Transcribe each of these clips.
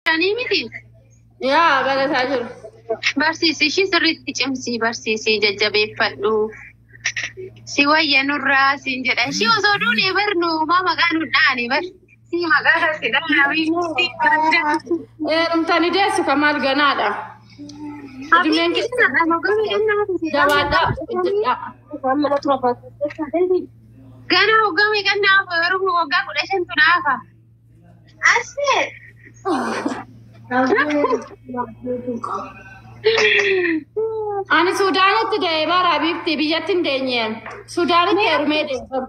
Shanii miti. Yaa barataa jiru. Barsiisi ishii sirriitti cimsii barsiisii jajjabeeffadhu. Si wayya nurraa siin jedha. Ishii osoo duunee barnu maa maqaa nu dhaani bar. Si maqaa kan si dhaana. Heerumtanii deessu ka maal ganaadha. Idimeen jabaadhaa hojjedhaa. Gana waggaa meeqan naafa yeroo waggaa 15tu naafa. Asee. Ani Suudaanitti de'ee bara Habiibti biyyatti hin deenyeen. Suudaanitti heerumee deema.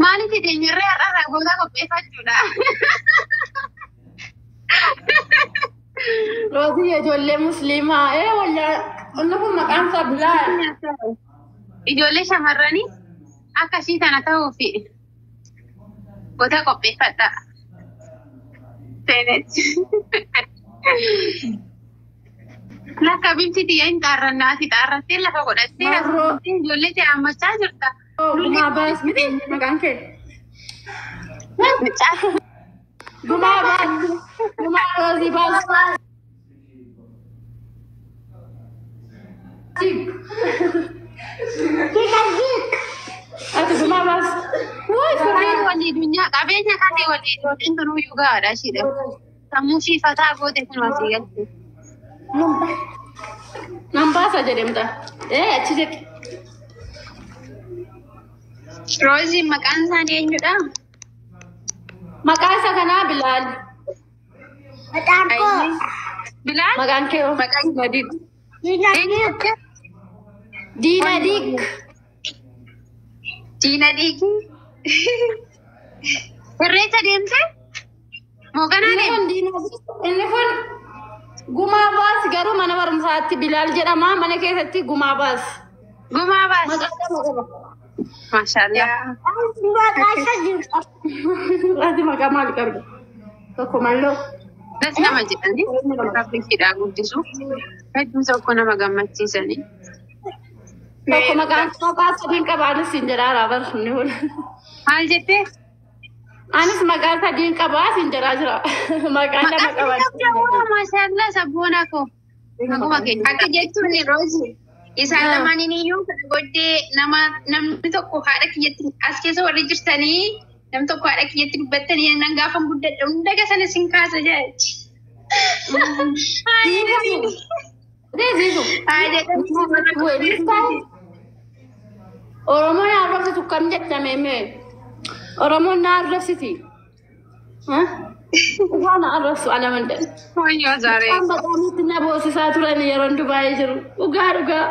Maaliif deenyarree har'arraa goota qopheeffachuudha? Roozii ijoollee musliimaa. Ee wayyaa inni kun maqaan isaa Bilaal. Ijoollee shamarranii akka ishii tana ta'uuf goota qopheeffadha. Seenechi. Lakka bifti xiyya hin xaarrannaati xaarrattee lafa godhattee Marroo. ijoollee ta'e hammachaa jirta. Gumaa baas miti maqaan kee. Gumaa baas. Gumaa roozii baas. Ati gumaa baas. Wuy Qabeenya furrii. walii dunyaa qabeenya kan walii ijoolleen tunuu iyyuu gahaadha ishiidha. Sammuu ishii fataa goote kun asii galte. Nan baasa jedhamta. Ee achi jeqe. Rooziin maqaan isaanii eenyudha? Maqaa isa kanaa Bilaal. Bilaal Maqaan kee hoo? Maqaan eenyu Diina Diik. Diina Diigii. Irreecha deemte? Mooganaa Inni deemte? kun Diina Diik. Inni kun Gumaa baas garuu mana barumsaatti Bilaal jedhama. Mana keessatti Gumaa baas. Gumaa baas. Maqaa lama qaba. Maashaallah. Ati maqaa maal qabda? Tokko malloo. Das nama jedhanii rabbi hidhaa guddisu. Hedduu tokko nama gammachiisanii. Tokko maqaan maqaa sadiin qaba anis siin jedhaa jira bar inni kun. Maal jettee? Anis maqaa sadiin qaba siin jedhaa jira. Maqaa lama Maqaa qaba. sadii qabda maashaallah sabboona koo. Akkuma keenya. Akka jechuun Roozii isaan lamaaniin iyyuu kana booddee nama namni tokko haadha kiyyatti as keessa warri jirtanii namni tokko haadha kiyyatti dubbattanii nan gaafa guddadhe hunda sana sin kaasa jechi. Deeziisu. Haa jedhanii Oromoon na arrabsitu kam jettame mee? Oromoon na arrabsiti. Waan na arrabsu ana mandal. Wayyoo zaaree. Waan baqaanitti na boosisaa turan yeroon Dubaayii jiru. Dhugaa dhugaa.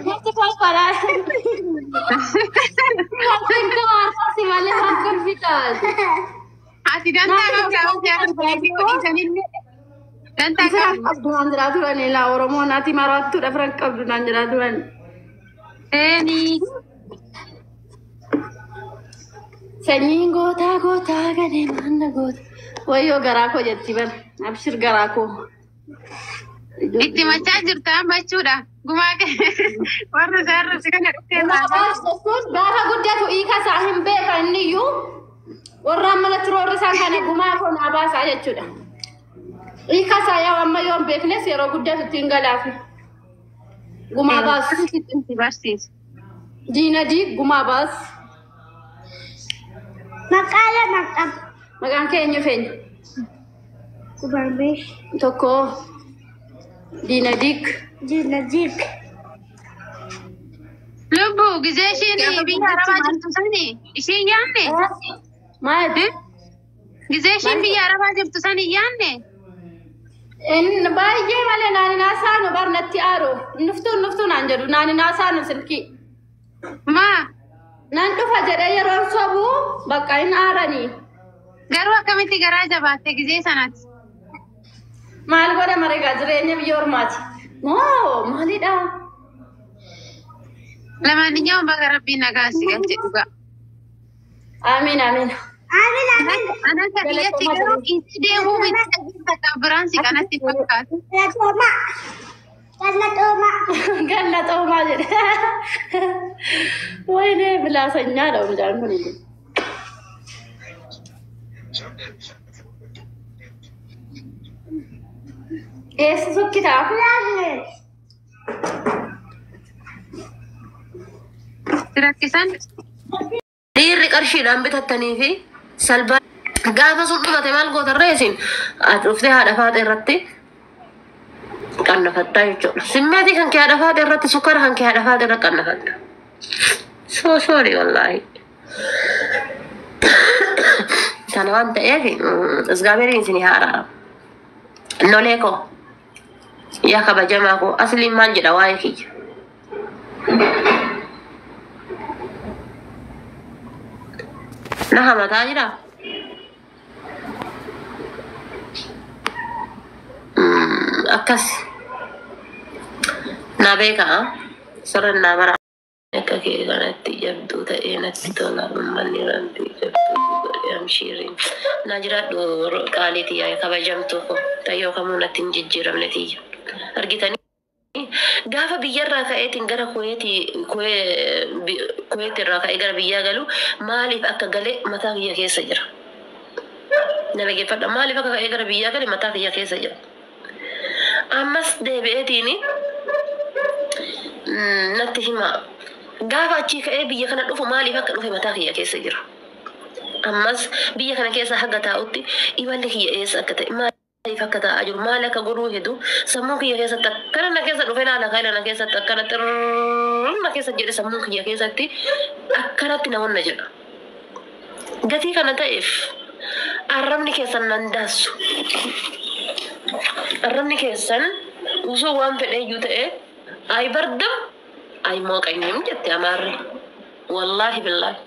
Natti kolfalaa. Kolfinka arrabsi malee waan kolfitaa. Ati dantaa qabdaa wanti arrabsiisee dhiisanillee. Dantaa Firan qabdi. qabdu naan jedhaa turan laa Oromoon ati maraattuudha firan qabdu naan jedhaa turan. Eeni. Sanyiin gootaa gootaa gadee maanna goota. Wayyoo garaa koo jetti bar. Abshir garaa koo. Itti machaa jirta amma jechuudha. Gumaa warra isaa arrabsi kana dhuftee baasaa. Gaafa guddatu hiika isaa hin beeka inni iyyuu warra amma natti roorri isaan kana gumaa koo naa baasaa jechuudha. Hiika isaa yaa amma yoo hin beeknes yeroo guddatu ittiin galaafi. Gumaa baas. Itti barsiisa. Diina diig gumaa baas. Maqaa lama qaba. Maqaan kee eenyu feenya? Gubamee. Tokko Diina diig. Diina Diik. Lubbuu gizee ishiin biyya arabaa jirtu sani ishiin yaanne? Maal? Gizee ishiin biyya arabaa jirtu sani yaanne? Inni baay'ee malee naaninaa saanu bar natti aaru. Nuftuu nuftuu naan jedhu naaninaa saanu silkii. Maa Nan dhufa jedhee yeroon sobu bakka hin aaranii. garuu akkamitti garaa jabaatte gizee sanatti? Maal godha mareegaa jireenya biyya ormaati. Moo maalidha? Lamaaniyyuu baga rabbiin nagaa si galche dhugaa. Amiin amiin. Amiin amiin. Ana akka biyyatti garuu dhiisee deemuu miti takka biraan si kanatti fakkaatu. Galatooma. Galatooma. Gallatoomaa jedhe. Wayinee bilaasanyaadha mucaan kun. Eessa sokkitaa? Si rakkisan? Dhiirri qarshiidhaan bitattanii fi salbaa gaafa sun dhumate maal gootarree isin ati dhuftee haadha faatee irratti qannafattaa jechuudha. Simmeetii kan kee haadha faatee irratti sukkaara kan kee haadha faatee irratti qannafatta. So sorry wallaahi. Kana waan ta'eef isgaaberiin isin haa araaramu. Nolee koo yaa kabajamaa koo asliin maal jedha waa'ee kiyya. Na hamataa jiraa? Akkas na beekaa sirra naa bara. Akka kee kanatti jabduu ta'ee natti tola uummanni rabbii jabduu godhe amshiiriin. Na jiraadhu qaalii tiyya kabajamtuu koo tayyoo kamuu natti hin jijjiiramne tiyya. Argitanii gaafa biyyarraa ka'eetiin gara Kuweet irraa ka'ee gara biyyaa galu maaliif akka gale mataa kiyya keessa jira. Na dhaggeeffadha maaliif akka ka'ee gara biyyaa gale mataa kiyya keessa jira. Ammas deebi'eetiin natti hima. Gaafa achii ka'ee biyya kana dhufu maaliif akka dhufe mataa kiyya keessa jira. Ammas biyya kana keessa haga taa'utti imalli kiyya eessa akka ta'e maaliif akka taa'aa jiru maal akka godhuu hedu sammuu kiyya keessatti akkana na keessa dhufe laala kaila na keessatti akkana xirrrr na keessa jedhe sammuu kiyya keessatti akkanatti na wanna jedha. Gatii kana ta'eef arrabni keessan nan daassu. Arrabni keessan osoo waan fedhe iyyuu ta'e ay bardam ay mooqanyim jette amaarri. Wallaahi billaahi.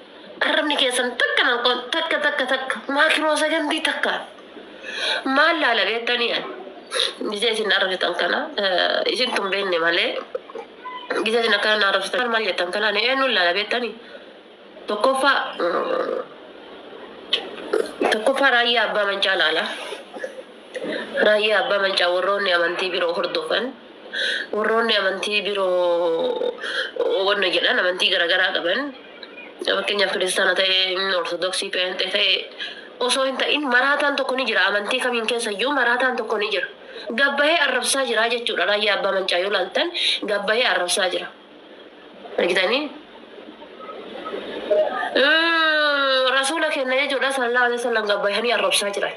Arrabni keessan takka nan takka takka takka maakiroo sagantii takka. Maal laala beektanii ani. Gisee isin arrabsitan kana isin tun beekne malee gisee isin akkana na arrabsitan maal jettan kana ani eenyuun laala beektanii. Tokkoffaa tokkoffaa raayyaa abbaa mancaa laala. Raayyaa abbaa mancaa warroonni amantii biroo hordofan warroonni amantii biroo wanna jedhan amantii garaagaraa qaban fakkeenyaaf kiristaana ta'e ortodoksii pheenxee ta'e osoo hin ta'in maraataan tokko ni jira amantii kamiin keessa iyyuu maraataan tokko ni jira. Gabbahee arrabsaa jira jechuudha raayyaa abbaa mancaa yoo laaltan gabbahee arrabsaa jira. Argitanii? Rasuula keenya jechuudha sallallahu alaihi wasallam gabbahanii arrabsaa jiran.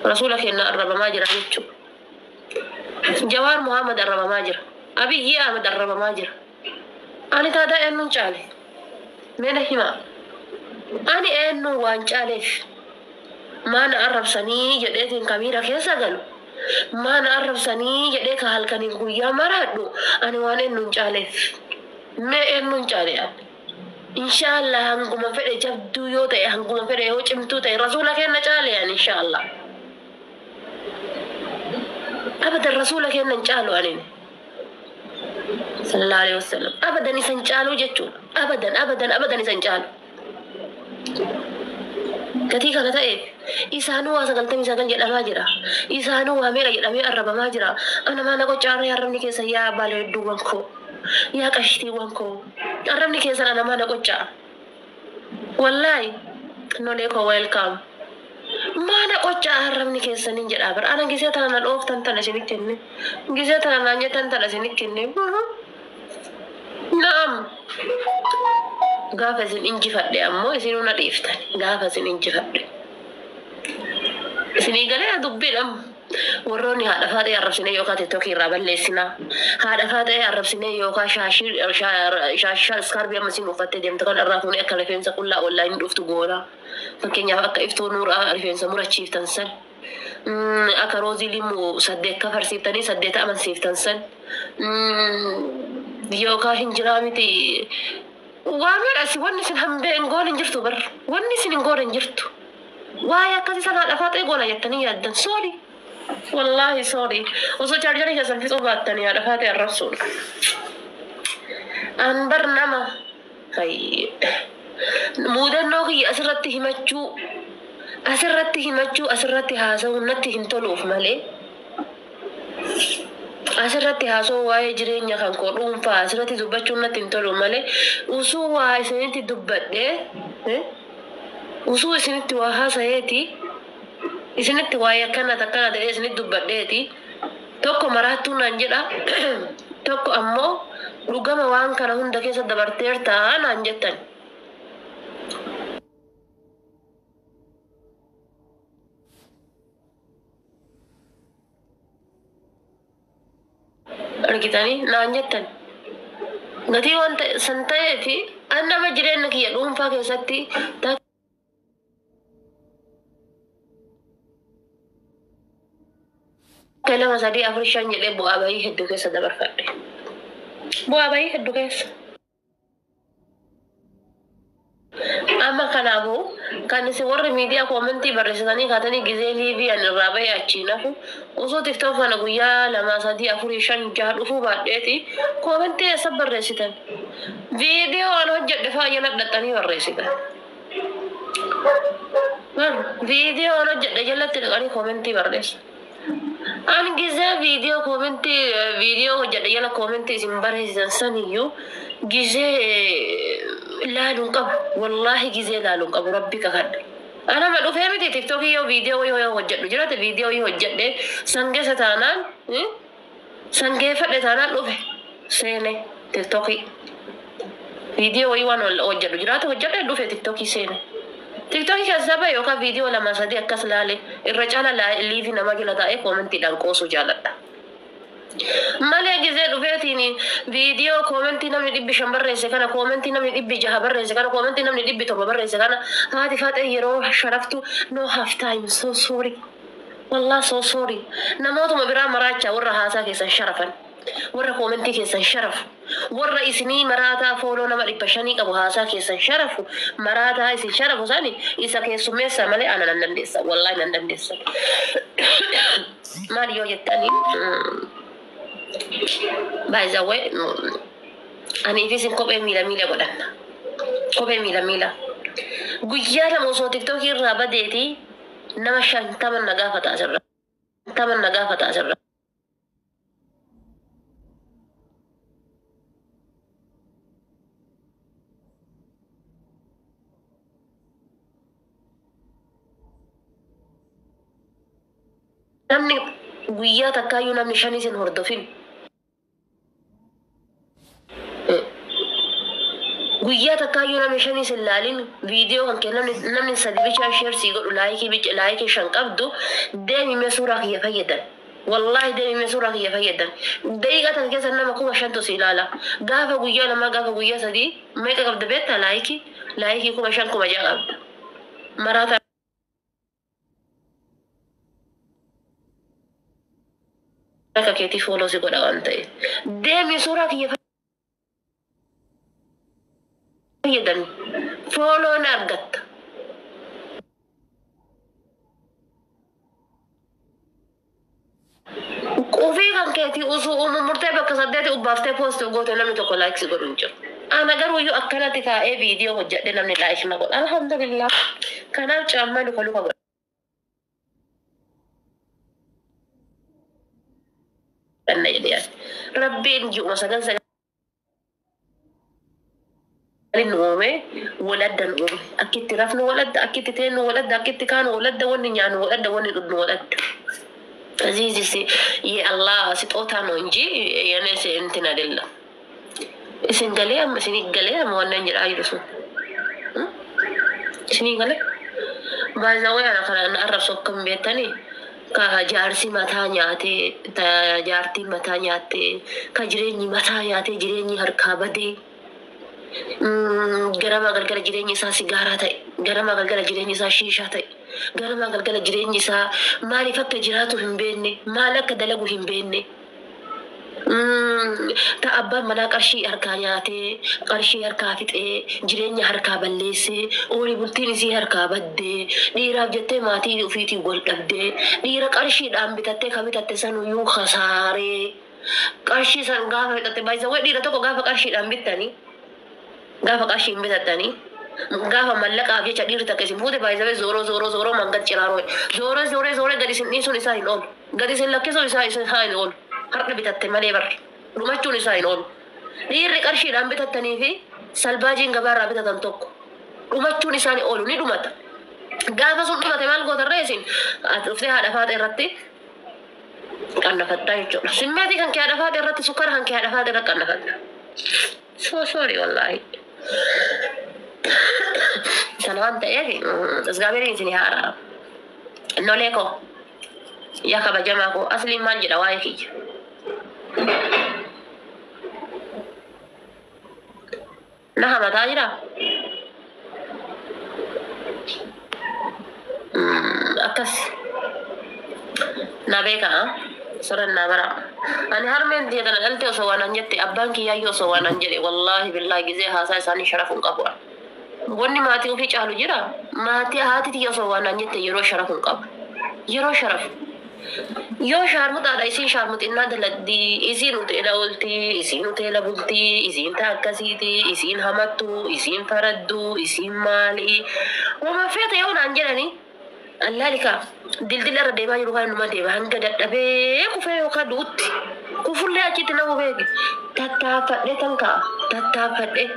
Rasuula keenya arrabamaa jira jechuudha. Jawaar Muhammad arrabamaa jira. Abiyyi Ahmed arrabamaa jira. Ani taataa eenyuun caale? Mee himaa. Ani eenyuun waan caaleef maana arrabsanii jedheetiin kamiira keessa galu. Maana arrabsanii jedhee ka halkaniin guyyaa maraadhu ani waan eenyuun caaleef. Mee eenyuun caale ani? Inshaallah hanguma fedhe jabduu yoo ta'e hanguma fedhe yoo cimtuu ta'e rasuula keenya caale ani inshaallah. Abadan rasuula keenya hin caalu anin. Sallallahu alaihi wasallam. Abadan isan caalu jechuudha. Abadan abadan abadan isan caalu. Gatii kana ta'eef isaanuu waa 99 jedhamaa jira. Isaanuu waa meeqa jedhamee arrabamaa jira. Ana maana qocaarree arrabni keessa yaa baaleedduuwwan koo. Yaa qashtiiwwan koo. Arrabni keessan ana maana qocaa. Wallaahi nolee koo welcome. Maana qocaa arrabni keessaniin jedhaa bara. Ana gisee tana na dhooftan tana isinit kenne. Gisee tana naan jettan tana isinit kenne. Na'am. Gaafa isin injifadhe ammoo isinuu na dhiiftan. Gaafa isin injifadhe. Isinii galee dubbiidham. Warroonni haadha faaxee arrabsinee yookaan tiktookii irraa balleessinaa. Haadha faaxee arrabsinee yookaan shaashii shaashaa iskaarbii amma isin uffattee deemtu kan irraa fuunee akka rifeensa qullaa onlaayinii dhuftu goona. Fakkeenyaaf akka iftuu nuuraa rifeensa murachiiftan san. Akka roozii limuu saddeet kafarsiiftanii saddeet amansiiftan san. Yookaan hin jiraa miti. Waa meeqa wanni isin hambee hin goone hin jirtu bar. Wanni isin hin goone hin jirtu. Waa'ee akkasii sana haadha faaxee goona jettanii yaaddan. Sorry. Wallaahi sorry. Osoo chaarjarii keessan fixuu baattanii haadha faaxee arrabsuudha. An bar nama. Muudannoo kiyya asirratti himachuu asirratti haasa'uun natti hin toluuf malee asirratti haasa'uu waa'ee jireenya kan koo dhuunfaa asirratti dubbachuun natti hin tolu malee usuu waa isinitti dubbadhee usuu isinitti waa haasa'eeti. Isinitti waa'ee akkana takkana ta'ee isinitti dubbadheeti. Tokko maraattuu naan jedha. Tokko ammoo dhugama waan kana hunda keessa dabarteertaa naan jettan. Argitanii naan jettan. Gatii waan ta'e san ta'ee fi an nama jireenya kiyya dhuunfaa keessatti takka lama sadii afur shan jedhee bu'aa bahii hedduu keessa dabarfadhe. Bu'aa bahii hedduu keessa. Amma kanaafuu kan isin warri miidiyaa koomentii barreessitanii kaatanii gizee liivii ani irraa bahee achiin hafu osoo tiktook kana guyyaa lama sadii afurii shan jaha dhufuu baadheeti koomentii eessa barreessitan? Viidiyoo an hojjedhe fa'aa jala dhaqxanii barreessitan. Viidiyoo an hojjedhe jalatti dhaqanii koomentii barreessan. An gizee viidiyoo koomentii viidiyoo hojjedhe jala koomentii isin barreessitan saniyyuu gizee laaluun qabu. Wallaahi gizee laaluun qabu rabbi kakadhe. Anama dhufee miti tiktookii yoo viidiyoo yoo hojjedhu jiraate viidiyoo yoo hojjedhe sangeessa taanaan sangeeffadhe taanaan dhufe seene tiktookii. Viidiyoo wayii waan hojjedhu jiraate hojjedhe dhufe tiktookii seene. Tiktookii keessaa bahe yookaan viidiyoo lama sadii akkas laale irra caala liivii nama jala taa'ee koomentiidhaan qoosuu jaaladha. Malee gizee dhufeetiin viidiyoo koomentii namni 500 barreesse kana koomentii namni 600 barreesse kana koomentii namni 700 barreesse kana haati faaxee yeroo sharaftu no half time so sorry. Wallah so sorry. Namootuma biraa maraachaa warra haasaa keessan sharafan. Warra koomentii keessan sharafu. Warra isinii maraataa fooloo nama 500 qabu haasaa keessan sharafu. Maraataa isin sharafu sani isa keessummeessa malee ana nan dandeessa. Wallahi nan dandeessa. Maal yoo jettanii by the way ani isin kophee miila miila godhanna. Kophee miila miila. Guyyaa lama osoo tiktookii irraa badeeti nama 50 na gaafata asirra. 50 na gaafata asirra. Namni guyyaa takkaayyuu namni shan isin hordofin. Guyyaa takkaayyuu namni shan isin laalin viidiyoo kan kee namni sadi bichaa sheer sii godhu laayikii bicha laayikii shan qabdu deemi mee suuraa kiyya fayyadan. Wallaahi deemi mee suuraa kiyya fayyadan. Daqiiqaa tan keessa nama 5000tu si ilaala. Gaafa guyyaa lama gaafa guyyaa sadii meeqa qabda beektaa laayikii? Laayikii 5000 6000 qabda. Maraataa akka keetii fooloo si godha waan ta'eef. Deemi suuraa kiyya fayyadami. Fooloo ni argatta. Qufii kan keetii osoo uumuu murtee bakka saddeeti ubbaaftee poosti goote namni tokko laayik si godhu hin jiru. Ana garuu iyyuu akkanatti taa'ee viidiyoo hojjedhe namni laayik na godha. Alhamdulillah. Kanaaf caammaa luka luka godhanna jedhee yaada. Rabbiin ji'uma sagal sagal nu uume waladda nu uume. Akkitti rafnu waladda, akkitti teennu waladda, akkitti kaanu waladda, wanni nyaannu waladda, wanni dhugnu waladda. Aziz የአላህ ስጦታ ነው እንጂ የኔ እንትን አይደለም። isin galee amma isinii galee amma wannan jedhaa jiru sun isinii galee baay'ee ana kana arrabsu akkam beektanii ka jaarsi mataa nyaatee ta jaartiin mataa nyaattee ka jireenyi mataa nyaatee jireenyi harkaa badee ganama galgala jireenyi isaa sigaaraa ta'e ganama galgala jireenyi isaa shiishaa ta'e ganama galgala jireenyi isaa maaliif akka jiraatu hin beekne maal akka dalagu hin beekne. Ta abbaan manaa qarshii harkaa nyaatee qarshii harkaa fixee jireenya harkaa balleessee oorii bultiin isii harkaa baddee dhiiraaf jettee maatii ofiitiin wal dhabdee dhiira qarshiidhaan bitattee ka bitatte sanuyyuu kasaaree qarshii san gaafa fixatte baay'isawwan dhiira tokko gaafa qarshiidhaan bittanii gaafa qarshiin bitattanii gaafa mallaqaaf jecha dhiirri takka isin fuute baay'isawwan zooroo zooroo zooroo mangat ciraaroo zooroo zooroo zooroo gadi isin dhiisuun isaa hin oolu gadi isin lakkisuun isaa hin oolu. Har'a bitatte malee barre dhumachuun isaa hin oolu. Dhiirri qarshiidhaan bitattanii fi salbaajiin gabaarraa bitatan tokko dhumachuun isaa ni oolu ni dhumata. Gaafa sun dhumate maal gootarree isin ati dhuftee haadha faate irratti qannafattaa jechuudha. Simmeetii kan kee haadha faate irratti sukkara kan kee haadha faate irratti qannafatta. So sorry wallaahi. Sana waan ta'eef isgaaberiin isin haa araaramu. Nolee koo yaa kabajamaa koo asliin maal jedha waa'ee kiyya. Na hamataa jiraa? Akkas na beekaa soran na bara. Ani harmeen tiyya tana dhalte osoo waan an jette abbaan kiyyaayyuu osoo waan an jedhe wallaahi billaahi gizee haasaa isaanii sharafu hin qabu. Wanni maatii ofii caalu jira. Maatii haati tiyya osoo waan an jette yeroo sharafu hin qabu. Yeroo sharafu. Yoo shaarmuxaadha isiin shaarmuxinnaa daladdi, isiin hoteela oolti, isiin hoteela bulti, isiin ta akkasiiti, isiin hamattu, isiin faraddu, isiin maali. Wama feete yoo naan jedhani allaalika dildila irra deemaa jiru kan numa deema hanga dadhabee kufee yookaan du'utti. Kufullee achitti nama beeki. Tattaaffadhee tan ka'a. Tattaaffadhee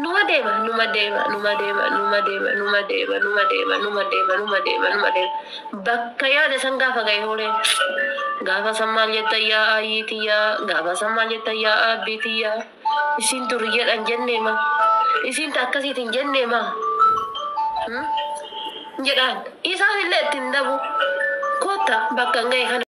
numa deema numa deema numa deema numa deema numa deema numa deema numa deema numa deema numa deema. Bakka yaada san gaafa ga'e hoolee. Gaafa san maal jetta yaa aayyii tiyyaa gaafa san maal jetta yaa aabbii tiyyaa. Isiin duriyyeedhaan jenneema. Isiin ta akkasiitiin jenneema. Jedhaan isaan illee ittiin dabu. Kotta bakka hin ga'e kana.